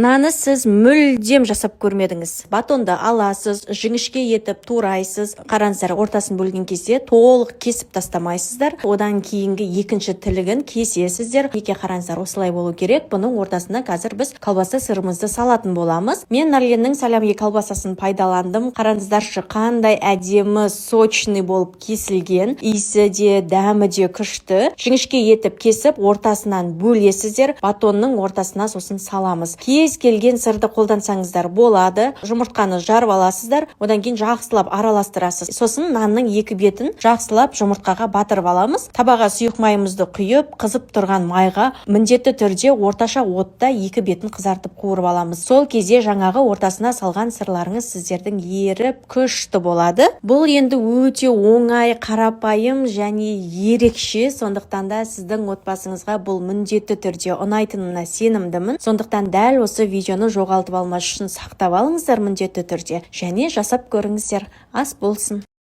Мынаны сіз мүлдем жасап көрмедіңіз. Батонды аласыз, жіңішке етіп турайсыз. Қараңыздар, ортасын бөлген кезде толық кесіп тастамайсыздар. Одан кейінгі екінші тілігін кесесіздер. Неке, қараңыздар, осылай болу керек. Бұның ортасына қазір біз колбаса сырымызды салатын боламыз. Мен Нарленнің салями колбасасын пайдаландым. Қараңыздаршы, қандай әдемі, сочный болып кесілген. Иісі де, дәмі де күшті. Жіңішке етіп кесіп, ортасынан бөлесіздер. Батонның ортасына сосын саламыз. Кез келген сырды қолдансаңыздар болады. Жұмыртқаны жарып аласыздар, одан кейін жақсылап араластырасыз. Сосын нанның екі бетін жақсылап жұмыртқаға батырып аламыз. Табаға сұйық майымызды құйып, қызып тұрған майға міндетті түрде орташа отта екі бетін қызартып, қуырып аламыз. Сол кезде жаңағы ортасына салған сырларыңыз сіздердің еріп, күшті болады. Бұл енді өте оңай, қарапайым және ерекше. Сондықтан да сіздің отбасыңызға бұл міндетті түрде ұнайтынына сенімдімін. Сондықтан дәл осы видеоны жоғалтып алмас үшін сақтап алыңыздар міндетті түрде және жасап көріңіздер. Ас болсын!